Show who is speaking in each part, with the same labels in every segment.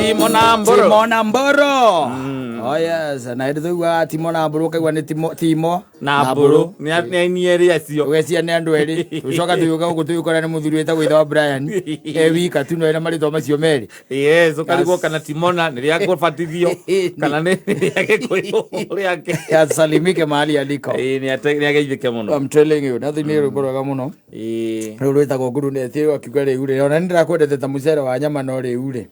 Speaker 1: Timo na Mbũrũ.
Speaker 2: Timo na Mbũrũ. Oh yes, na hĩndĩ tũiguaga Timo na Mbũrũ ũkaigua nĩ Timo Timo
Speaker 1: Na Mbũrũ. Nĩ aini erĩ acio.
Speaker 2: Ũgeciria nĩ andũ erĩ. Tũcoka tũgĩũka gũkũ tũgĩkora nĩ mũthuri wĩtagwo ithe wa Brian. E wika tu no ena marĩtwa macio merĩ.
Speaker 1: Yes, ũkarigwo kana Timona nĩ rĩa kũbatithio kana nĩ rĩa Gĩkũyũ rĩake.
Speaker 2: Asalimike mahali aliko.
Speaker 1: Ĩĩ, nĩ ageithĩke mũno.
Speaker 2: I'm telling you, nothing nĩ rwĩmbo rwega mũno. Rĩu rwĩtagwo nguruneti rĩu akiuga rĩu rĩ ona nĩ ndĩrakwendete ta mũcere wa nyama no rĩu rĩ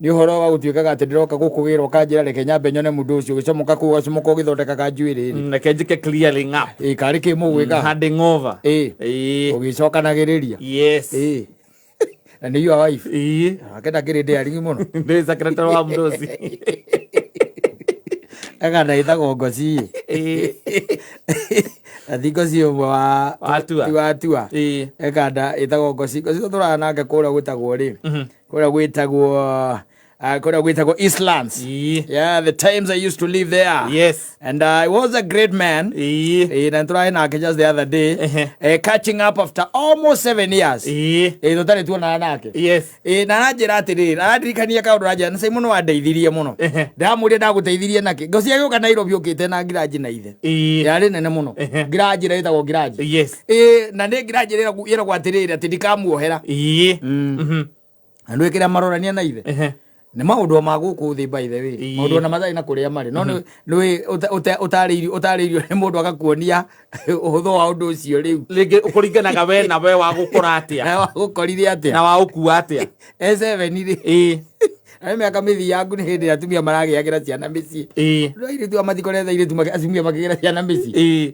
Speaker 2: nĩ ũhoro wa gũtuĩkaga atĩ ndĩroka gũkũgĩra ũkanjĩra reke nyambe nyone mũndũ ũcio ũgĩcomoka kũu ũgacomoka ũgĩthondekaga njuĩrĩ rĩ.
Speaker 1: Reke njĩke clearing up.
Speaker 2: Ĩ karĩ kĩ mũgwĩka?
Speaker 1: Handing over.
Speaker 2: Ĩ.
Speaker 1: Ĩĩ.
Speaker 2: Ũgĩcokanagĩrĩria.
Speaker 1: Yes.
Speaker 2: Ĩ. Na nĩ your wife.
Speaker 1: Ĩĩ.
Speaker 2: Nake ndakĩrĩ ndĩaringi mũno.
Speaker 1: Ndĩ secretary wa mdosi.
Speaker 2: Agana ĩtagwo ngoci.
Speaker 1: Ĩĩ.
Speaker 2: Na ti ngoci ũmwe wa
Speaker 1: Wa Tua.
Speaker 2: ti wa Tua.
Speaker 1: Ĩĩ.
Speaker 2: Ekanda ĩtagwo ngoci. Ngoci tũtũraga nake kũrĩa gwĩtagwo rĩ. Kũrĩa gwĩtagwo kũrĩa gwĩtagwo Eastlands.
Speaker 1: Ĩĩ.
Speaker 2: Yeah, the times I used to live there.
Speaker 1: Yes.
Speaker 2: And I was a great man.
Speaker 1: Ĩĩ.
Speaker 2: Na nĩtũrarĩ nake just the other day. Catching up after almost 7 years.
Speaker 1: Ĩĩ.
Speaker 2: Tũtarĩ tuonana nake.
Speaker 1: Yes.
Speaker 2: Ĩ, na aranjĩra atĩrĩrĩ, arandirikania kaũndũ aranjĩra nĩ Simon wandeithirie mũno. Ndamũria ndagũteithirie nakĩ. Ngoci agĩũka Nairobi ũkĩte na ngiraji na ithe. Yarĩ nene mũno. Ngiraji ĩrĩa ĩtagwo ngiraji.
Speaker 1: Yes.
Speaker 2: Ĩ, na nĩ ngiraji ĩragwo atĩrĩrĩ atĩ ndikamuohera.
Speaker 1: Ĩĩ.
Speaker 2: Na ndũĩ kĩrĩa marorania na ithe. Nĩ maũndũ ma gũkũ thĩ by the way. Maũndũ ona matarĩ na kũrĩa marĩ. No nĩ ũtarĩirio nĩ mũndũ agakuonia ũhũthũ wa ũndũ ũcio rĩu.
Speaker 1: Rĩngĩ ũkũringanaga we na we wa gũkora atĩa.
Speaker 2: Na wagũkorire atĩa.
Speaker 1: Na wa gũkua atĩa.
Speaker 2: E7 rĩ.
Speaker 1: Ĩĩ.
Speaker 2: Na nĩ mĩaka mĩthiangu nĩ hĩndĩ ĩrĩa atumia maragĩagĩra ciana mĩciĩ.
Speaker 1: Ĩĩ.
Speaker 2: No airĩtu a matikorete airĩtu atumia makĩgĩra ciana mĩciĩ.
Speaker 1: Ĩĩ.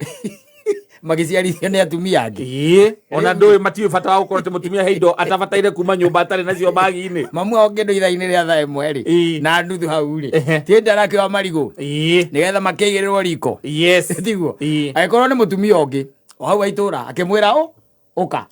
Speaker 2: Magĩciarithio nĩ atumia angĩ.
Speaker 1: Ĩĩ. Ona ndũĩ matiũĩ bata wa gũkorwo atĩ mũtumia he indo atabataire kuma nyũmba atarĩ nacio bagi-inĩ.
Speaker 2: Mamu wao kĩndũ ithaa-inĩ rĩa thaa 1 rĩ.
Speaker 1: Ĩĩ.
Speaker 2: Na nuthu hau rĩ. Ti hĩndĩ arakĩoya marigũ.
Speaker 1: Ĩĩ.
Speaker 2: Nĩgetha makĩigĩrĩrwo riko.
Speaker 1: Yes.
Speaker 2: Tiguo?
Speaker 1: Ĩĩ.
Speaker 2: Angĩkorwo nĩ mũtumia ũngĩ o hau wa itũra akĩmwĩra ũ ũka.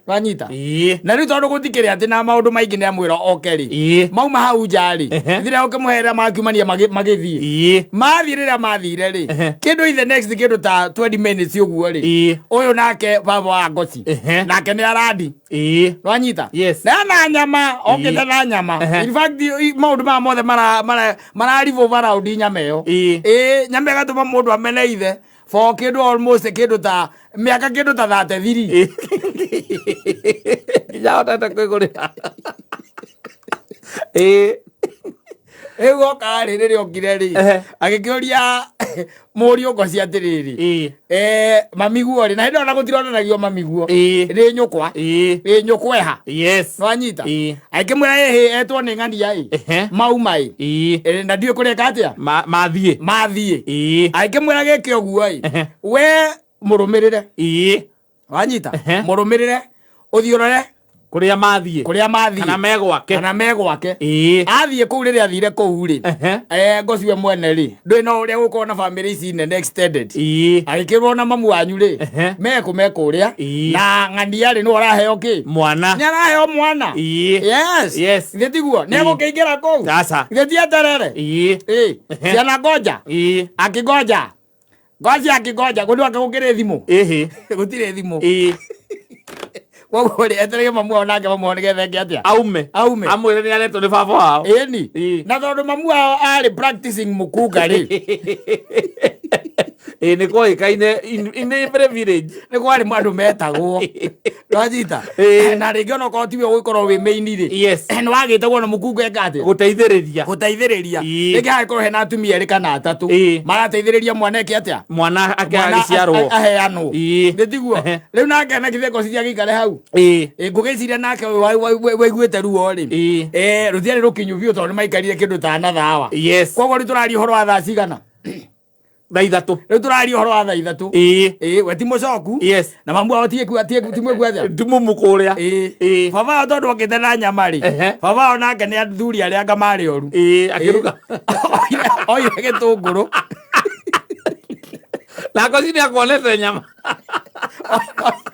Speaker 2: Wanyita?
Speaker 1: Ĩĩ.
Speaker 2: Na rĩu tondũ gũtikĩrĩ atĩ na maũndũ maingĩ nĩ amwĩra oke rĩ.
Speaker 1: Ĩĩ.
Speaker 2: Mauma hau nja rĩ. Thira ũkĩmũherera makiumania magĩthiĩ.
Speaker 1: Ĩĩ.
Speaker 2: Mathiĩ rĩrĩa mathire rĩ. Kĩndũ in the next kĩndũ ta 20 minutes ũguo rĩ.
Speaker 1: Ĩĩ.
Speaker 2: Ũyũ nake baba wa ngoci. Nake nĩ arandi.
Speaker 1: Ĩĩ.
Speaker 2: Wanyita?
Speaker 1: Yes.
Speaker 2: Na na nyama, okĩte na nyama.
Speaker 1: Ehe.
Speaker 2: In fact, maũndũ maya mothe mara mara mara revolve around nyama ĩyo.
Speaker 1: Ĩĩ.
Speaker 2: Ĩĩ, nyama ĩgatũma mũndũ amene ithe for kĩndũ almost kĩndũ ta mĩaka kĩndũ ta 33.
Speaker 1: Nginya ahotete kwĩgũrĩra. Ĩĩ.
Speaker 2: Rĩu oka rĩ rĩrĩa okire rĩ agĩkĩũria mũriũ ngoci atĩrĩrĩ.
Speaker 1: Ĩĩ.
Speaker 2: Mamiguo rĩ na hĩndĩ ĩyo ona gũtironanagio mamiguo.
Speaker 1: Ĩĩ.
Speaker 2: Rĩ nyũkwa.
Speaker 1: Ĩĩ.
Speaker 2: Ĩ nyũkwa eha.
Speaker 1: Yes.
Speaker 2: Nwanyita?
Speaker 1: Ĩĩ.
Speaker 2: Akĩmwĩra ĩhĩ etwo nĩ ng'ania ĩ. Mauma ĩ.
Speaker 1: Ĩĩ.
Speaker 2: Ĩ, na ndiũĩ kũreka atĩa.
Speaker 1: Mathiĩ.
Speaker 2: Mathiĩ.
Speaker 1: Ĩĩ.
Speaker 2: Akĩmwĩra gĩke ũguo ĩ. We mũrũmĩrĩre.
Speaker 1: Ĩĩ.
Speaker 2: Wanyita? Mũrũmĩrĩre ũthiĩ ũrore
Speaker 1: Kũrĩa mathiĩ.
Speaker 2: Kũrĩa mathiĩ.
Speaker 1: Kana me gwake.
Speaker 2: Kana me gwake.
Speaker 1: Ĩĩ.
Speaker 2: Athiĩ kũu rĩrĩa athire kũu rĩ. Ngoci we mwene rĩ. Ndũĩ no ũrĩa gũkorwo na famĩlĩ ici nene extended.
Speaker 1: Ĩĩ.
Speaker 2: Agĩkĩrwo na mamu wanyu rĩ. Mekũ me kũrĩa.
Speaker 1: Ĩĩ.
Speaker 2: Na ng'ania rĩ nĩwe ũraheo kĩ?
Speaker 1: Mwana.
Speaker 2: Nĩ araheo mwana.
Speaker 1: Ĩĩ.
Speaker 2: Yes.
Speaker 1: Yes.
Speaker 2: Githĩ tiguo? Nĩ egũkĩingĩra kũu?
Speaker 1: Aca.
Speaker 2: Githĩ ti eterere?
Speaker 1: Ĩĩ.
Speaker 2: Ĩĩ. Ciana ngoja.
Speaker 1: Ĩĩ.
Speaker 2: Akĩngoja. Ngoci akĩngoja kũndũ ake gũkĩrĩ thimũ.
Speaker 1: Ĩhĩ.
Speaker 2: Gũtirĩ thimũ.
Speaker 1: Ĩĩ.
Speaker 2: Koguo rĩ etereire mamu wao nake mamu wao nĩgetha eke atĩa?
Speaker 1: Aume.
Speaker 2: Aume.
Speaker 1: Amwĩre nĩ aretwo nĩ baba wao.
Speaker 2: Ĩni.
Speaker 1: Ĩĩ.
Speaker 2: Na tondũ mamu wao arĩ practicing mũkunga rĩ.
Speaker 1: Ĩĩ nĩ kwoĩkaine in every village.
Speaker 2: Nĩ kwarĩ andũ metagwo. Nwanyita?
Speaker 1: Ĩĩ.
Speaker 2: Na rĩngĩ ona okorwo tiwe ũgũkorwo wĩ main rĩ.
Speaker 1: Yes.
Speaker 2: Nĩ wagĩtagwo na mũkunga eka atĩa?
Speaker 1: Gũteithĩrĩria.
Speaker 2: Gũteithĩrĩria.
Speaker 1: Ĩĩ.
Speaker 2: Rĩngĩ hangĩkorwo hena atumia erĩ kana atatũ.
Speaker 1: Ĩĩ.
Speaker 2: Marateithĩrĩria mwana eke atĩa?
Speaker 1: Mwana
Speaker 2: Mwana
Speaker 1: agĩciarwo.
Speaker 2: aheanwo.
Speaker 1: Ĩĩ.
Speaker 2: Nĩ tiguo? Rĩu nake na githĩ ngoci agĩikare hau.
Speaker 1: Ĩĩ.
Speaker 2: Ĩ, ngũgĩciria nake waiguĩte ruo rĩ.
Speaker 1: Ĩĩ.
Speaker 2: Rũtiarĩ rũkinyu biũ tondũ nĩ maikarire kĩndũ ta another hour.
Speaker 1: Yes.
Speaker 2: Koguo rĩu tũraria ũhoro wa thaa cigana?
Speaker 1: Thaa 3.
Speaker 2: Rĩu tũraria ũhoro wa thaa 3.
Speaker 1: Ĩĩ.
Speaker 2: Ĩĩ, we ti mũcoku.
Speaker 1: Yes.
Speaker 2: Na mamu wao ti mwĩku atĩa?
Speaker 1: Ti mũmu kũrĩa.
Speaker 2: Ĩĩ.
Speaker 1: Ĩĩ.
Speaker 2: Baba wao tondũ okĩte na nyama rĩ. Baba wao nake nĩ athuri arĩa anga marĩ oru.
Speaker 1: Ĩĩ, akĩruga.
Speaker 2: Oire gĩtũngũrũ.
Speaker 1: Na ngoci nĩ akuonete nyama.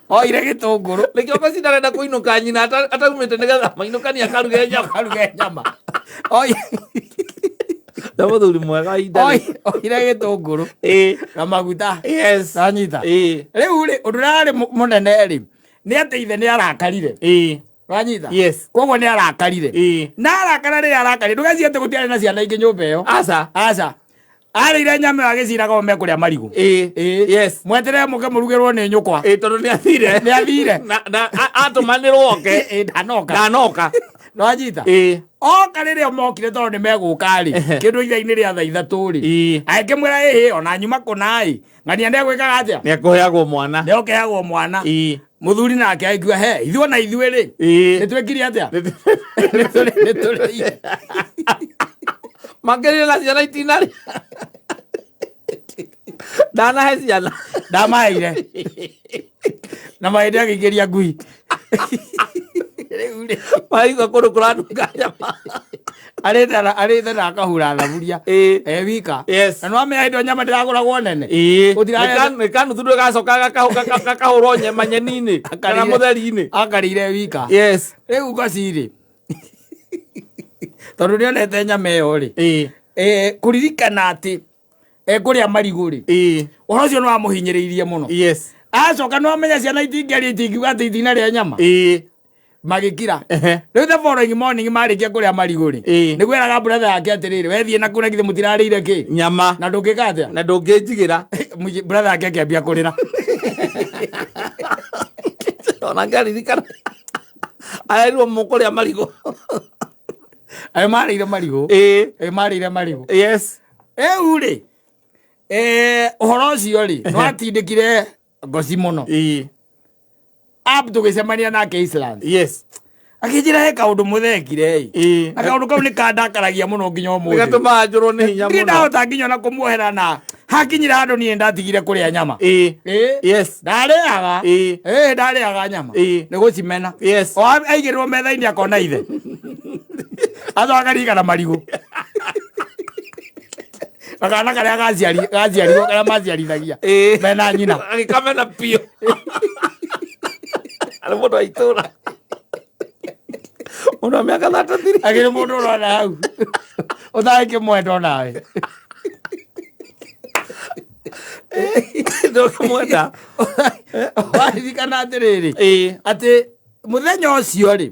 Speaker 2: Oire gĩtũngũrũ.
Speaker 1: Nĩkĩo ngoci ndarenda kũinũka nyina ataumĩte nĩgetha mainũkanie akaruge nyama.
Speaker 2: Akaruge nyama.
Speaker 1: Na mũthuri mwega ihinda rĩ.
Speaker 2: Oire gĩtũngũrũ.
Speaker 1: Ĩĩ.
Speaker 2: Na maguta.
Speaker 1: Yes.
Speaker 2: Nanyita.
Speaker 1: Ĩĩ.
Speaker 2: Rĩu rĩ, ũndũ ũrĩa warĩ mũnene rĩ, nĩ atĩ ithe nĩ arakarire.
Speaker 1: Ĩĩ.
Speaker 2: Wanyita?
Speaker 1: Yes.
Speaker 2: Koguo nĩ arakarire.
Speaker 1: Ĩĩ.
Speaker 2: Na arakara rĩrĩa arakarire ndũgecirie atĩ gũtiarĩ na ciana ingĩ nyũmba ĩyo.
Speaker 1: Aca.
Speaker 2: Aca. Arĩire nyama ĩyo agĩciraga o mekũrĩa marigũ.
Speaker 1: Ĩĩ.
Speaker 2: Ĩĩ.
Speaker 1: Yes.
Speaker 2: Mweterere mũke mũrugĩrwo nĩ nyũkwa.
Speaker 1: Ĩĩ tondũ nĩ athire.
Speaker 2: Nĩ athire.
Speaker 1: Na atũmanĩrwo oke.
Speaker 2: Ĩĩ ndanoka.
Speaker 1: Ndanoka.
Speaker 2: Nĩwanyita?
Speaker 1: Ĩĩ.
Speaker 2: Oka rĩrĩa mokire tondũ nĩ megũka rĩ kĩndũ ithaa-inĩ rĩa thaa 3 rĩ
Speaker 1: Ĩĩ.
Speaker 2: agĩkĩmwĩra ĩhĩ ona nyuma kũna ĩ ng'ania nĩ egwĩkaga atĩa.
Speaker 1: Nĩ ekũheagwo mwana.
Speaker 2: Nĩ okeagwo mwana.
Speaker 1: Ĩĩ.
Speaker 2: Mũthuri nake agĩkiuga he ithuĩ ona ithuĩ rĩ
Speaker 1: Ĩĩ.
Speaker 2: nĩ twĩkire atĩa nĩ tũrĩire.
Speaker 1: Makĩrire na ciana itinarĩ. Ndanahe ciana.
Speaker 2: Ndamaheire na mahĩndĩ agĩikĩria ngui rĩu rĩ
Speaker 1: Maigua kũndũ kũranunga nyama.
Speaker 2: Arĩte na akahura thaburia.
Speaker 1: Ĩĩ.
Speaker 2: E wika.
Speaker 1: Yes.
Speaker 2: Na nĩwamenya hĩndĩ ĩyo nyama ndĩragũragwo nene.
Speaker 1: Ĩĩ.
Speaker 2: Gũtirarĩ-
Speaker 1: Nĩ kanuthu gacoka gakahũrwo nyama nyeni-inĩ kana mũtheri-inĩ.
Speaker 2: Akarĩire wika.
Speaker 1: Yes.
Speaker 2: Rĩu ngoci rĩ tondũ nĩonete nyama ĩyo rĩ
Speaker 1: Ĩĩ.
Speaker 2: Kũririkana atĩ ekũrĩa marigũ rĩ
Speaker 1: Ĩĩ.
Speaker 2: ũhoro ũcio nĩwamũhinyĩrĩirie mũno.
Speaker 1: Yes.
Speaker 2: Acoka nĩwamenya ciana itingĩaria itingiuga atĩ itinarĩa nyama.
Speaker 1: Ĩĩ.
Speaker 2: Magĩkira.
Speaker 1: Ehe.
Speaker 2: Rĩu the following morning marĩkia kũrĩa marigũ rĩ
Speaker 1: Ĩĩ.
Speaker 2: nĩguo eraga brother yake atĩrĩrĩ wethiĩ na kũna githĩ mũtirarĩire kĩ
Speaker 1: Nyama.
Speaker 2: na ndũngĩka atĩa.
Speaker 1: Na ndũngĩnjigĩra.
Speaker 2: Brother yake akĩambia kũrĩra.
Speaker 1: Ona ngaririkana. Arerirwo mũkũrĩa marigũ.
Speaker 2: Ayo marĩire marigũ.
Speaker 1: Ĩĩ.
Speaker 2: Ĩ marĩire marigũ.
Speaker 1: Yes.
Speaker 2: Rĩu rĩ ũhoro ũcio rĩ nĩwatindĩkire ngoci mũno.
Speaker 1: Ĩĩ.
Speaker 2: Up tũgĩcemania nake Island.
Speaker 1: Yes.
Speaker 2: Akĩnjĩra he kaũndũ mũthekire ĩ.
Speaker 1: Ĩĩ.
Speaker 2: Na kaũndũ kau nĩ kandakaragia mũno nginya ũmũthĩ.
Speaker 1: Nĩgatũmaga njũrwo nĩ hinya
Speaker 2: Ndirĩ
Speaker 1: mũno.
Speaker 2: ndahota nginya ona kũmuohera na hakinyire handũ niĩ ndatigire kũrĩa nyama.
Speaker 1: Ĩĩ.
Speaker 2: Ĩĩ.
Speaker 1: Yes.
Speaker 2: Ndarĩaga.
Speaker 1: Ĩĩ.
Speaker 2: Ĩĩ ndarĩaga nyama.
Speaker 1: Ĩĩ.
Speaker 2: Nĩ gũcimena.
Speaker 1: Yes.
Speaker 2: O aigĩrĩrwo metha-inĩ akona ithe. Acoka akaririkana marigũ. Na kana karĩa gaciarirwo karĩa maciarithagia.
Speaker 1: Ĩĩ.
Speaker 2: Mena nyina.
Speaker 1: Agĩkamena biũ. Arĩ mũndũ wa itũũra. Mũndũ wa mĩaka 33.
Speaker 2: Akĩrĩ mũndũ ũrona hau. Ũtangĩmwenda onawe.
Speaker 1: Ndũngĩmwenda.
Speaker 2: Waririkana atĩrĩrĩ.
Speaker 1: Ĩĩ.
Speaker 2: Atĩ mũthenya ũcio rĩ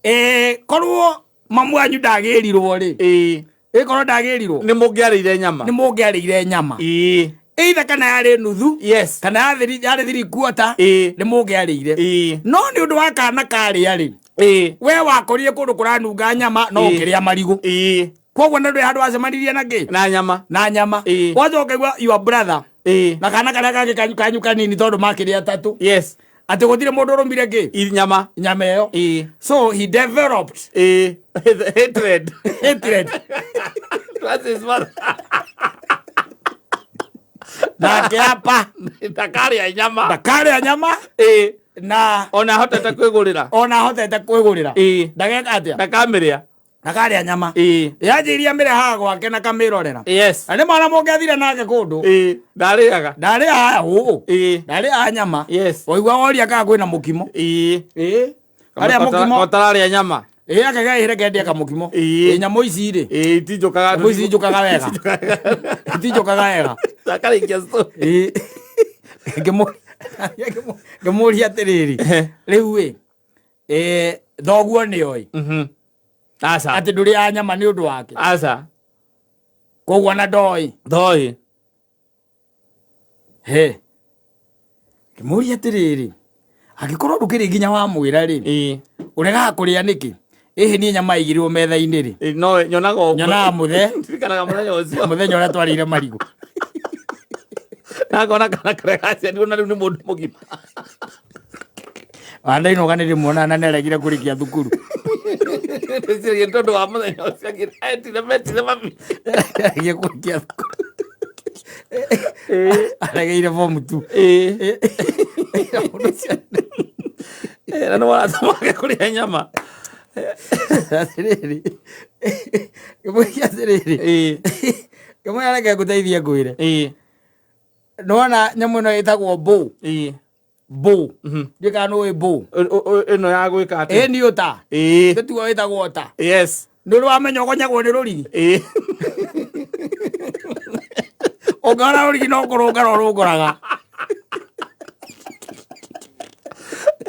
Speaker 1: Ehe.
Speaker 2: Korwo mamu wanyu ndagĩrirwo rĩ
Speaker 1: Ĩĩ.
Speaker 2: ĩkorwo ndagĩrirwo
Speaker 1: Nĩ mũngĩarĩire nyama.
Speaker 2: nĩ mũngĩarĩire nyama.
Speaker 1: Ĩĩ.
Speaker 2: Either kana yarĩ nuthu
Speaker 1: Yes.
Speaker 2: kana yarĩ 3/4
Speaker 1: Ĩĩ.
Speaker 2: nĩ mũngĩarĩire.
Speaker 1: Ĩĩ.
Speaker 2: No nĩ ũndũ wa kana karĩa rĩ
Speaker 1: Ĩĩ.
Speaker 2: we wakorire kũndũ kũranunga nyama no
Speaker 1: Ĩĩ.
Speaker 2: ũkĩrĩa marigũ.
Speaker 1: Ĩĩ.
Speaker 2: Koguo nĩ ndũrĩ handũ wacemanirie na kĩ
Speaker 1: Na nyama.
Speaker 2: na nyama.
Speaker 1: Ĩĩ.
Speaker 2: Wacoka ũkaigua your brother
Speaker 1: Ĩĩ.
Speaker 2: na kana karĩa kangĩ kanyu kanyu kanini tondũ makĩrĩ atatũ
Speaker 1: Yes.
Speaker 2: atĩ gũtirĩ mũndũ ũrũmire kĩ
Speaker 1: I nyama.
Speaker 2: nyama ĩyo.
Speaker 1: Ĩĩ.
Speaker 2: So he developed
Speaker 1: Ĩĩ. Hatred.
Speaker 2: hatred.
Speaker 1: That's his mother.
Speaker 2: Na akĩapa
Speaker 1: Ndakarĩa nyama.
Speaker 2: ndakarĩa nyama
Speaker 1: Ĩĩ.
Speaker 2: na
Speaker 1: Ona ahotete kwĩgũrĩra.
Speaker 2: ona ahotete kwĩgũrĩra.
Speaker 1: Ĩĩ.
Speaker 2: Ndageka atĩa
Speaker 1: Ndakamĩrĩa.
Speaker 2: ndakarĩa nyama.
Speaker 1: Ĩĩ.
Speaker 2: Yanjĩirie mĩrehaga gwake na kamĩrorera.
Speaker 1: Yes.
Speaker 2: Na nĩ mwana mũngĩathire nake kũndũ
Speaker 1: Ĩĩ. Ndarĩaga.
Speaker 2: ndarĩaga hũũ
Speaker 1: Ĩĩ.
Speaker 2: ndarĩaga nyama.
Speaker 1: Yes.
Speaker 2: Waigua woria kana kwĩna mũkimo.
Speaker 1: Ĩĩ.
Speaker 2: Ĩĩ arĩa mũkimo.
Speaker 1: Ũtararĩa nyama.
Speaker 2: Ĩĩ akagaĩre kendia kamũkimo.
Speaker 1: Ĩĩ.
Speaker 2: Ĩ nyamũ ici rĩ
Speaker 1: Ĩĩ itinjũkaga.
Speaker 2: nyamũ ici injũkaga wega itinjũkaga wega.
Speaker 1: Akarĩkia story.
Speaker 2: Ĩĩ. Ngĩmũria atĩrĩrĩ rĩu ĩ thoguo nĩoĩ
Speaker 1: Aca.
Speaker 2: atĩ ndũrĩaga nyama nĩ ũndũ wake.
Speaker 1: Aca.
Speaker 2: Koguo ona ndoĩ.
Speaker 1: Ndoĩ.
Speaker 2: He ngĩmũria atĩrĩrĩ angĩkorwo ndũkĩrĩ nginya wamwĩra rĩ
Speaker 1: Ĩĩ.
Speaker 2: ũregaga kũrĩa nĩkĩ ĩhĩ niĩ nyama ĩigĩrĩrwo metha-inĩ rĩ
Speaker 1: Ĩĩ, no nyonaga ũguo.
Speaker 2: Nyonaga mũthee.
Speaker 1: Ndirikanaga mũthenya ũcio.
Speaker 2: Mũthenya ũrĩa twarĩire marigũ.
Speaker 1: Na ngona kana karĩa gaciarirwo na rĩu nĩ mũndũ mũgima.
Speaker 2: Wandainũka nĩ ndĩmuonaga na nĩaregire kũrĩkia thukuru.
Speaker 1: Ndĩciragia nĩ tondũ wa mũthenya ũcio etire metire mami.
Speaker 2: Aregire kũrĩkia thukuru. Aregeire form 2.
Speaker 1: Ĩĩ. Ĩĩ, na nĩ waratũmage kũrĩa nyama.
Speaker 2: Atĩrĩrĩ ngĩmũria atĩrĩrĩ
Speaker 1: Ĩĩ.
Speaker 2: ngĩmwĩra reke ngũteithie ngwĩre
Speaker 1: Ĩĩ.
Speaker 2: nĩwona nyamũ ĩno ĩtagwo mbũ
Speaker 1: Ĩĩ.
Speaker 2: mbũ ndiũĩ kana nĩũĩ mbũ.
Speaker 1: Ĩno ya gwĩka
Speaker 2: Ĩĩ
Speaker 1: atĩa?
Speaker 2: nĩ ũta.
Speaker 1: Ĩĩ.
Speaker 2: Tĩtuo wĩtagwo ũta.
Speaker 1: Yes.
Speaker 2: Nĩ ũrĩ wamenya ũgonyagwo nĩ rũrigi.
Speaker 1: Ĩĩ.
Speaker 2: Ũngĩona rũrigi no kũrũngara ũrũngũraga.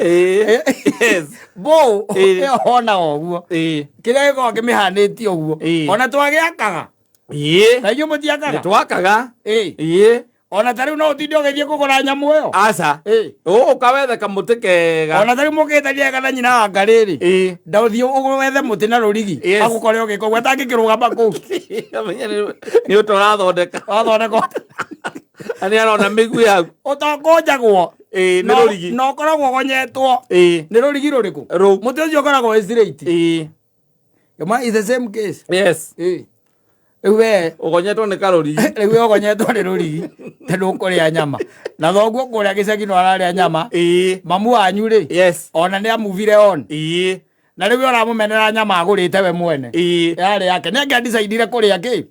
Speaker 1: Yes.
Speaker 2: Mbũ
Speaker 1: Ĩĩ.
Speaker 2: ĩyo honaga ũguo.
Speaker 1: Ĩĩ.
Speaker 2: Kĩrĩa gĩkoragwo kĩmĩhanĩtie ũguo.
Speaker 1: Ĩĩ.
Speaker 2: Ona twagĩakaga.
Speaker 1: Ĩĩ.
Speaker 2: Na inyuĩ mũtiakaga?
Speaker 1: Nĩ twakaga.
Speaker 2: Ĩĩ.
Speaker 1: Ĩĩ.
Speaker 2: Ona ta rĩu no ũtinde ũgĩthiĩ kũgũra nyamũ ĩyo.
Speaker 1: Aca.
Speaker 2: Ĩĩ.
Speaker 1: Ũgũka wethe kamũtĩ kega.
Speaker 2: Ona ta rĩu mũkĩtania kana nyina wa ngarĩrĩ.
Speaker 1: Ĩĩ.
Speaker 2: Ndaũthiĩ wethe mũtĩ na rũrigi.
Speaker 1: Yes.
Speaker 2: Agũkore ũgĩka ũguo atangĩkĩrũgama kũu.
Speaker 1: Amenye nĩ ũta ũrathondeka.
Speaker 2: Wathondeka
Speaker 1: Na nĩ arona mĩguĩ yaku.
Speaker 2: ũtokũnjagwo.
Speaker 1: Ĩĩ, nĩ rũrigi.
Speaker 2: Na ũkoragwo ũgonyetwo.
Speaker 1: Ĩĩ.
Speaker 2: Nĩ rũrigi rũrĩkũ?
Speaker 1: Rũu.
Speaker 2: Mũtĩ ũcio ũkoragwo wĩ straight.
Speaker 1: Ĩĩ.
Speaker 2: Ĩma is the same case.
Speaker 1: Yes.
Speaker 2: Ĩĩ. Rĩu we
Speaker 1: Ũgonyetwo nĩ karũrigi.
Speaker 2: rĩu we ũgonyetwo nĩ rũrigi tondũ ũkũrĩa nyama. Na thoguo kũrĩa gĩcagi no ararĩa nyama.
Speaker 1: Ĩĩ.
Speaker 2: Mamu wanyu rĩ.
Speaker 1: Yes.
Speaker 2: Ona nĩ amuvire on.
Speaker 1: Ĩĩ.
Speaker 2: Na rĩu we ũramũmenera nyama agũrĩte we mwene.
Speaker 1: Ĩĩ.
Speaker 2: Yarĩ yake. Nĩ angĩa decidire kũrĩa kĩ?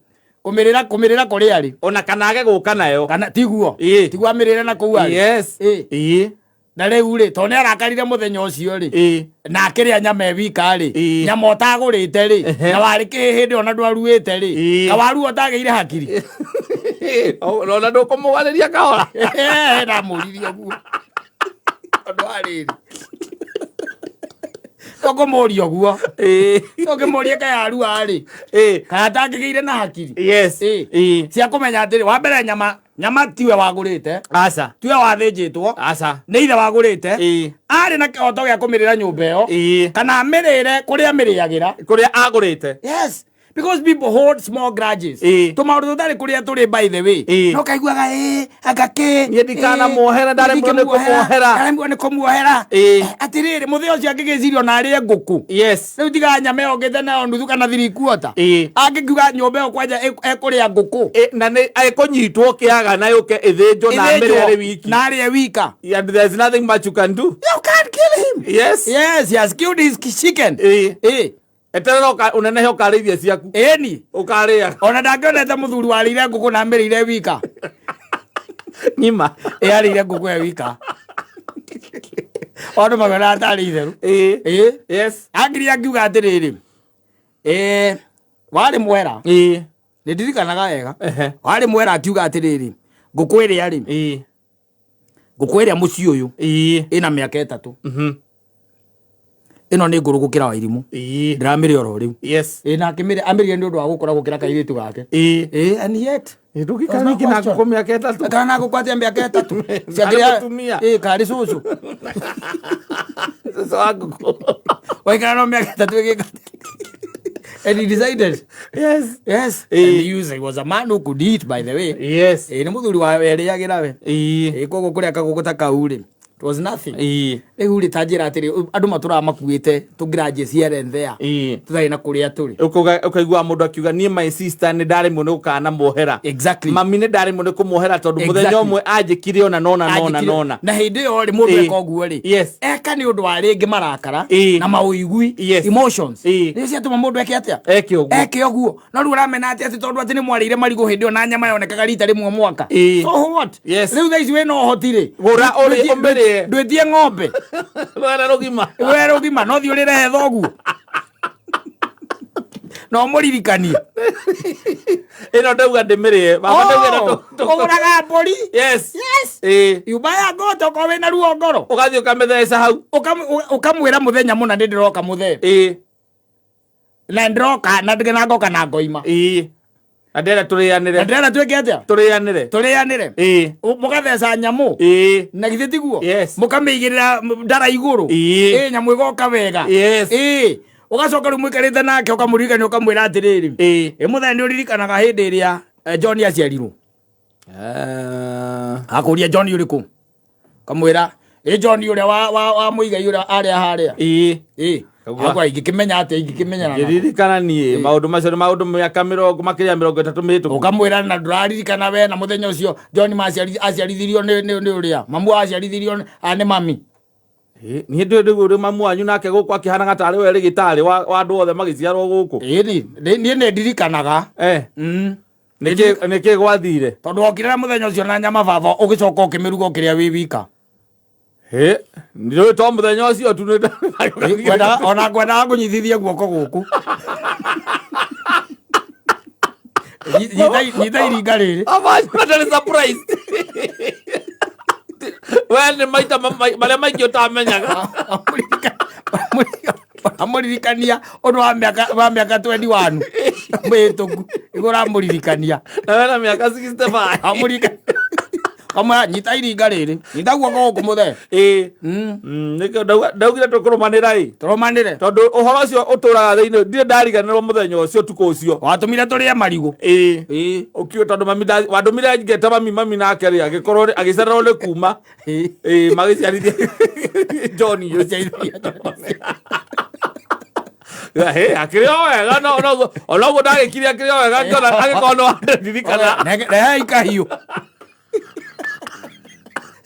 Speaker 2: Kũmĩrĩra kũmĩrĩra kũrĩa rĩ.
Speaker 1: Ona kana age gũka nayo.
Speaker 2: Kana tiguo.
Speaker 1: Ĩĩ.
Speaker 2: Tiguo amĩrĩre na kũu arĩ.
Speaker 1: Yes.
Speaker 2: Ĩĩ.
Speaker 1: Ĩĩ.
Speaker 2: Na rĩu rĩ tondũ nĩ arakarire mũthenya ũcio rĩ.
Speaker 1: Ĩĩ.
Speaker 2: Na akĩrĩa nyama e wika rĩ.
Speaker 1: Ĩĩ.
Speaker 2: Nyama ũtagũrĩte rĩ.
Speaker 1: Ehe.
Speaker 2: Na warĩ kĩhĩ hĩndĩ ĩyo na ndwaruĩte rĩ.
Speaker 1: Ĩĩ.
Speaker 2: Kawaru ũtagĩire hakiri.
Speaker 1: Ona ndũkũmũgarĩria kahora.
Speaker 2: Ndamũririe ũguo. Tondũ wa rĩrĩ. Tũkũmũria ũguo.
Speaker 1: Ĩĩ.
Speaker 2: Tũkĩmũria kayarua rĩ.
Speaker 1: Ĩĩ.
Speaker 2: Kana atangĩgĩire na hakiri.
Speaker 1: Yes.
Speaker 2: Ĩĩ.
Speaker 1: Ĩĩ.
Speaker 2: Cia kũmenya atĩrĩ wa mbere nyama nyama tiwe wagũrĩte.
Speaker 1: Aca.
Speaker 2: Tiwe wathĩnjĩtwo.
Speaker 1: Aca.
Speaker 2: Nĩ ithe wagũrĩte.
Speaker 1: Ĩĩ.
Speaker 2: Arĩ na kĩhoto gĩa kũmĩrĩra nyũmba ĩyo.
Speaker 1: Ĩĩ.
Speaker 2: Kana amĩrĩre kũrĩa amĩrĩagĩra.
Speaker 1: Kũrĩa agũrĩte.
Speaker 2: Yes. Because people hold small grudges.
Speaker 1: Ĩĩ.
Speaker 2: Tũmaũndũ tũtarĩ kũrĩa tũrĩ by the way.
Speaker 1: Ĩĩ.
Speaker 2: No kaiguaga ĩĩ anga kĩ.
Speaker 1: Niĩ ndikanamuohera, ndaremwo nĩ kũmuohera.
Speaker 2: Ndaremwo nĩ kũmuohera.
Speaker 1: Ĩĩ.
Speaker 2: Atĩrĩrĩ mũthĩ ũcio angĩgĩciria ona arĩe ngũkũ.
Speaker 1: Yes.
Speaker 2: Rĩu tiga nyama ĩyo ngĩte nayo nuthu kana three quarter.
Speaker 1: Ĩĩ.
Speaker 2: Angĩkiuga nyũmba ĩyo kwanja ekũrĩa ngũkũ.
Speaker 1: Ĩ, na nĩ ekũnyitwo kĩaga na yũke ĩthĩnjwo na amĩrĩe arĩ wiki.
Speaker 2: Na arĩe wika.
Speaker 1: And there's nothing much you can do.
Speaker 2: You can't kill him.
Speaker 1: Yes.
Speaker 2: Yes, he has killed his chicken.
Speaker 1: Ĩĩ.
Speaker 2: Ĩĩ.
Speaker 1: Eterera ũnenehe ũkarĩithia ciaku.
Speaker 2: Ĩni.
Speaker 1: Ũkarĩa.
Speaker 2: Ona ndangĩonete mũthuri warĩire ngũkũ na amĩrĩire wika.
Speaker 1: Ng'ima.
Speaker 2: Ĩ arĩire ngũkũ e wika. Andũ magĩonaga tarĩ itheru.
Speaker 1: Ĩĩ.
Speaker 2: Ĩĩ.
Speaker 1: Yes.
Speaker 2: Angiri angiuga atĩrĩrĩ. Ĩ warĩ mwera.
Speaker 1: Ĩĩ.
Speaker 2: Nĩ ndirikanaga wega.
Speaker 1: Ehe.
Speaker 2: Warĩ mwera akiuga atĩrĩrĩ. Ngũkũ ĩrĩa rĩ.
Speaker 1: Ĩĩ.
Speaker 2: Ngũkũ ĩrĩa mũciĩ ũyũ
Speaker 1: Ĩĩ.
Speaker 2: ĩna mĩaka 3.
Speaker 1: Mhm.
Speaker 2: Ĩno nĩ ngũrũ gũkĩra Wairimũ.
Speaker 1: Ĩĩ.
Speaker 2: Ndĩramĩrĩa oro rĩu.
Speaker 1: Yes.
Speaker 2: Ĩ na akĩmĩrĩa amĩrĩire nĩ ũndũ wa gũkũra gũkĩra kairĩtu gake.
Speaker 1: Ĩĩ.
Speaker 2: Ĩ and yet
Speaker 1: Ndũngĩikara wiki na ngũkũ mĩaka 3.
Speaker 2: Kana na ngũkũ atĩa mĩaka 3.
Speaker 1: Arĩ mũtumia.
Speaker 2: Ĩ karĩ cũcũ.
Speaker 1: Cũcũ wa ngũkũ.
Speaker 2: Waikara no mĩaka 3 ĩgĩka. And he decided.
Speaker 1: Yes.
Speaker 2: Yes.
Speaker 1: Ĩ.
Speaker 2: And he used, he was a man who could eat by the way.
Speaker 1: Yes.
Speaker 2: Ĩ nĩ mũthuri wa werĩagĩra we.
Speaker 1: Ĩĩ.
Speaker 2: Ĩ koguo kũrĩa kagũkũ ta kau rĩ. It was nothing.
Speaker 1: Ĩĩ.
Speaker 2: Rĩu rĩ ta njĩra atĩrĩ andũ matũraga makuĩte tũ grudges here and there.
Speaker 1: Ĩĩ.
Speaker 2: Tũtarĩ na kũrĩa tũrĩ.
Speaker 1: Ũkaigua mũndũ akiuga niĩ my sister nĩ ndaremwo nĩ gũkanamuohera.
Speaker 2: Exactly.
Speaker 1: Mami nĩ ndaremwo nĩ kũmuohera tondũ mũthenya
Speaker 2: Exactly.
Speaker 1: ũmwe anjĩkire ona nona nona
Speaker 2: Anjĩkire-
Speaker 1: nona.
Speaker 2: na hĩndĩ ĩyo rĩ mũndũ
Speaker 1: Ĩĩ.
Speaker 2: eka ũguo rĩ
Speaker 1: Yes.
Speaker 2: eka nĩ ũndũ wa rĩngĩ marakara
Speaker 1: Ĩĩ.
Speaker 2: na maũigui
Speaker 1: Yes.
Speaker 2: emotions
Speaker 1: Ĩĩ.
Speaker 2: nĩ ciatũma mũndũ eke atĩa
Speaker 1: Eke ũguo.
Speaker 2: eke ũguo no rĩu ũramena atĩ atĩ tondũ atĩ nĩ mwarĩire marigũ hĩndĩ ĩyo na nyama yonekaga rita rĩmwe mwaka
Speaker 1: Ĩĩ.
Speaker 2: so what
Speaker 1: Yes.
Speaker 2: rĩu thaa ici wĩna ũhoti rĩ
Speaker 1: Gũra ũrĩe ũmĩrĩe.
Speaker 2: Ndwĩtie ng'ombe
Speaker 1: Rwere rũgima.
Speaker 2: we rũgima no thiĩ ũrĩrehe thoguo na ũmũririkanie
Speaker 1: Ĩno ndauga ndĩmĩrĩe. Baba ndauga ĩno
Speaker 2: ũgũraga mbũri
Speaker 1: Yes.
Speaker 2: yes
Speaker 1: Ĩĩ.
Speaker 2: you buy a goat okorwo wĩna ruo ngoro
Speaker 1: Ũgathiĩ ũkamĩtheca hau.
Speaker 2: Ũkamwĩra mũthenya mũna nĩ ndĩroka mũthee
Speaker 1: Ĩĩ.
Speaker 2: na ndĩroka na na ngoka na ngoima
Speaker 1: Ĩĩ. Na ndĩrenda
Speaker 2: na
Speaker 1: tũrĩanĩre.
Speaker 2: ndĩrenda twĩke atĩa
Speaker 1: Tũrĩanĩre.
Speaker 2: tũrĩanĩre
Speaker 1: Ĩĩ.
Speaker 2: Mũgatheca nyamũ
Speaker 1: Ĩĩ.
Speaker 2: na githĩ tiguo
Speaker 1: Yes.
Speaker 2: mũkamĩigĩrĩra ndara igũrũ
Speaker 1: Ĩĩ.
Speaker 2: Ĩĩ, nyamũ ĩgoka wega
Speaker 1: Yes.
Speaker 2: Ĩĩ. Ũgacoka rĩu mũikarĩte nake ũkamũririkania ũkamwĩra atĩrĩrĩ
Speaker 1: Ĩĩ.
Speaker 2: ĩ mũthenya nĩ ũririkanaga hĩndĩ ĩrĩa John aciarirwo akũria John ũrĩkũ kamwĩra ĩ John ũrĩa wa mũigai ũrĩa arĩa harĩa
Speaker 1: Ĩĩ.
Speaker 2: Ĩĩ.
Speaker 1: Kaguo.
Speaker 2: Akwa ingĩkĩmenya atĩa ingĩkĩmenyana nako.
Speaker 1: Ngĩririkana niĩ maũndũ macio nĩ maũndũ mĩaka mĩrongo makĩria ya 30 mĩhĩtũku.
Speaker 2: Ũkamwĩra na ndũraririkana we na mũthenya ũcio John aciarithirio nĩ ũrĩa mamu aciarithirio nĩ mami.
Speaker 1: Ĩĩ, niĩ ndĩ rĩu ũrĩ mamu wanyu nake gũkũ akĩhanaga tarĩ we rĩgĩtarĩ wa andũ othe magĩciarwo gũkũ.
Speaker 2: Ĩni niĩ nĩ ndirikanaga.
Speaker 1: Eh. Nĩkĩ gwathire?
Speaker 2: Tondũ wokire na mũthenya ũcio na nyama baba ũgĩcoka ũkĩmĩruga ũkĩrĩa wĩ wika.
Speaker 1: Hĩ, nĩ to mũthenya ũcio tu nĩ
Speaker 2: Ona ngwendaga ngũnyitithie guoko gũkũ. Nyita iringa rĩrĩ.
Speaker 1: Amatarĩ surprise. We nĩ maita marĩa maingĩ ũtamenyaga.
Speaker 2: Amũririkania ũndũ wa mĩaka wa mĩaka 21 mĩhĩtũku nĩguo ũramũririkania.
Speaker 1: Na wena mĩaka 65.
Speaker 2: Amũririkania kamwe, nyita iringa rĩrĩ, nyita guoko gũkũ mũthee.
Speaker 1: Ĩĩ. Nĩkĩo ndaugire tũkũrũmanĩra ĩ.
Speaker 2: Tũrũmanĩre.
Speaker 1: Tondũ ũhoro ũcio ũtũraga thĩinĩ, ndirĩ ndariganĩrwo mũthenya ũcio, ũtukũ ũcio.
Speaker 2: Watũmire tũrĩe marigũ.
Speaker 1: Ĩĩ.
Speaker 2: Ĩĩ.
Speaker 1: Ũkiũ tondũ mami wandũmire ngeta mami, mami nake rĩ agĩkorwo agĩcererwo nĩ kuma. Ĩĩ, magĩciarithia John ũcio. He, akĩrĩ o wega, no no ona ũguo ndagĩkire akĩrĩ o wega, ngĩona agĩkorwo no andirikana.
Speaker 2: Rehei kahiũ.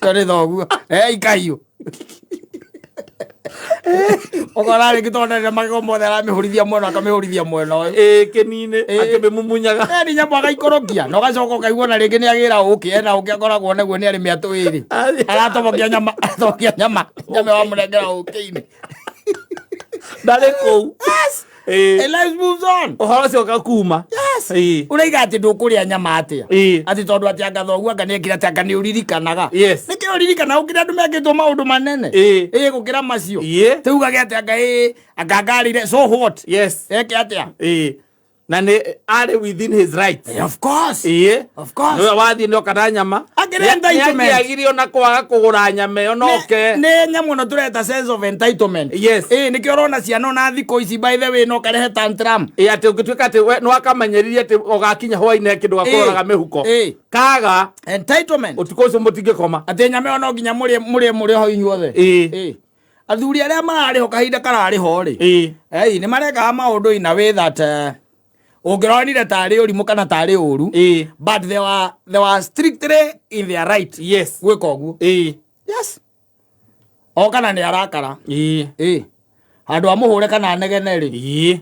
Speaker 2: Cio nĩ thoguo. Rehei kahiũ. Ũkora rĩngĩ tondũ ndarĩ na magego mothe, aramĩhũrithia mwena, akamĩhũrithia mwena ũyũ.
Speaker 1: Ĩĩ, kĩnini akĩmĩmumunyaga.
Speaker 2: Ni nyamũ agaikũrũkia na ũgacoka ũkaigua na rĩngĩ nĩ agĩra ũkĩ, ena ũkĩ akoragwo naguo, nĩ arĩ mĩatũ ĩrĩ. Aratobokia nyama, aratobokia nyama, nyama wamũnengera ũkĩ-inĩ.
Speaker 1: Ndarĩ kũu. Ĩĩ.
Speaker 2: And life moves on.
Speaker 1: Ũhoro ũcio ũgakuma.
Speaker 2: Yes.
Speaker 1: Ĩĩ.
Speaker 2: Ũraiga atĩ ndũkũrĩa nyama atĩa?
Speaker 1: Ĩĩ.
Speaker 2: Atĩ tondũ atĩ anga thoguo anga nĩekire atĩ, anga nĩ ũririkanaga.
Speaker 1: Yes.
Speaker 2: Nĩkĩ ũririkanaga gũkĩra andũ mekĩtwo maũndũ manene?
Speaker 1: Ĩĩ.
Speaker 2: Ĩĩ, gũkĩra macio.
Speaker 1: Ĩĩ.
Speaker 2: Tũugage atĩ anga ĩĩ anga ngarĩire, so what?
Speaker 1: Yes.
Speaker 2: Eke atĩa?
Speaker 1: Ĩĩ. Na nĩ arĩ within his rights.
Speaker 2: Of course.
Speaker 1: Ĩĩ.
Speaker 2: Of course.
Speaker 1: Nĩwe wathiĩ nĩoka na nyama.
Speaker 2: Akĩrĩ entitlement.
Speaker 1: Nĩangĩagire ona kwaga kũgũra nyama ĩyo noke.
Speaker 2: Nĩ nyamũ ĩno tũreta sense of entitlement.
Speaker 1: Yes.
Speaker 2: Ĩĩ, nĩkĩo ũrona ciana ona thikũ ici, by the way, no karehe tantrum.
Speaker 1: Ĩĩ, atĩ ũngĩtuĩka atĩ we nĩwakamenyeririe atĩ ũgakinya hwainĩ he kĩndũ gakũroraga mĩhuko.
Speaker 2: Ĩĩ.
Speaker 1: Kaga
Speaker 2: Entitlement.
Speaker 1: Ũtukũ ũcio mũtingĩkoma.
Speaker 2: Atĩ nyama ĩyo no nginya mũrĩe, mũrĩe, mũrĩe ho inyuothe.
Speaker 1: Ĩĩ.
Speaker 2: Ĩĩ. Athuri arĩa mararĩ ho kahinda kararĩ ho rĩ.
Speaker 1: Ĩĩ.
Speaker 2: Ei, nĩ marekaga maũndũ in a way that ũngĩronire tarĩ ũrimũ kana tarĩ ũru.
Speaker 1: Ĩĩ.
Speaker 2: But they were strictly in their right gwĩka ũguo.
Speaker 1: Ĩĩ.
Speaker 2: Yes. O kana nĩ arakara.
Speaker 1: Ĩĩ.
Speaker 2: Ĩĩ. Handũ amũhũre kana anegene rĩ,
Speaker 1: Ĩĩ.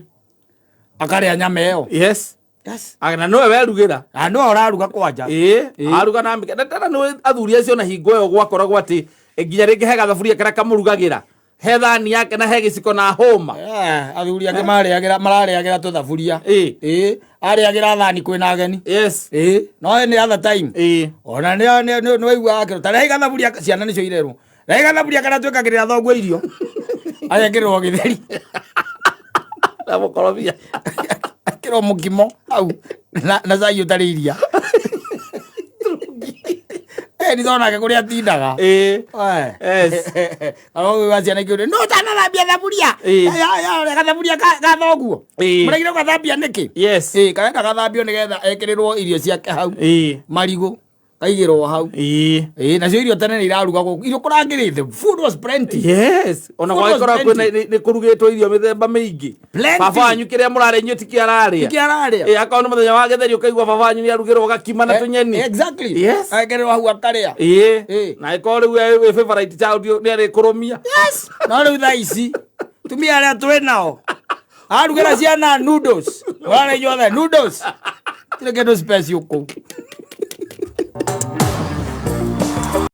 Speaker 2: akarĩa nyama ĩyo.
Speaker 1: Yes.
Speaker 2: Yes.
Speaker 1: Na nĩwe werugĩra.
Speaker 2: Na nĩwe ũraruga kwanja.
Speaker 1: Ĩĩ.
Speaker 2: Ĩĩ.
Speaker 1: Aruga na mĩke. Na tena nĩwe athuri acio na hingo ĩyo gwakoragwo atĩ nginya rĩngĩ he gathaburia karĩa kamũrugagĩra. He thani yake na he gĩciko na hũma.
Speaker 2: Athuri angĩ marĩagĩra, mararĩagĩra tũthaburia.
Speaker 1: Ĩĩ.
Speaker 2: Ĩĩ, arĩagĩra thani kwĩna ageni.
Speaker 1: Yes.
Speaker 2: Ĩĩ, no any other time.
Speaker 1: Ĩĩ.
Speaker 2: Ona nĩ waiguaga akĩrwo ta rehe gathaburia, ciana nĩcio irerwo rehe gathaburia karĩa twĩkagĩrĩra thoguo irio, agekĩrĩrwo gĩtheri.
Speaker 1: Na mũkorobia.
Speaker 2: Akĩrwo mũkimo hau na cai ũtarĩ iria. Nĩ ndonake kũrĩa atindaga.
Speaker 1: Ĩĩ. Yes.
Speaker 2: Arogwa ciana ikĩũria no ũtanathambia thaburia.
Speaker 1: Ĩĩ.
Speaker 2: Ya gathaburia ka thoguo.
Speaker 1: Ĩĩ.
Speaker 2: Mũregire gũgathambia nĩkĩ?
Speaker 1: Yes.
Speaker 2: Ĩĩ, karenda gathambio nĩgetha ekĩrĩrwo irio ciake hau.
Speaker 1: Ĩĩ.
Speaker 2: Marigũ kaigĩrwo hau.
Speaker 1: Ĩĩ.
Speaker 2: Ĩĩ, nacio irio tene nĩ irarugagwo, irio kũrangĩrĩ, the food was plenty.
Speaker 1: Yes. Ona
Speaker 2: Food was
Speaker 1: gwagĩkorwo kwĩna
Speaker 2: plenty.
Speaker 1: nĩ kũrugĩtwo irio mĩthemba mĩingĩ.
Speaker 2: Plenty.
Speaker 1: Baba wanyu kĩrĩa mũrarĩa inyuĩ tikĩ ararĩa.
Speaker 2: Tikĩ ararĩa.
Speaker 1: Ĩĩ, akorwo nĩ mũthenya wa gĩtheri ũkaigua baba wanyu nĩ arugĩrwo gakima na tũnyeni.
Speaker 2: Exactly.
Speaker 1: Yes.
Speaker 2: Agekĩrĩrwo hau akarĩa.
Speaker 1: Ĩĩ.
Speaker 2: Ĩĩ.
Speaker 1: Na ĩkorwo rĩu wĩ favorite child nĩ arĩkũrũmia.
Speaker 2: Yes. No rĩu thaa ici tumia arĩa twĩ nao arugĩra ciana noodles, ũrarĩa inyuothe noodles, tirĩ kĩndũ special kũu.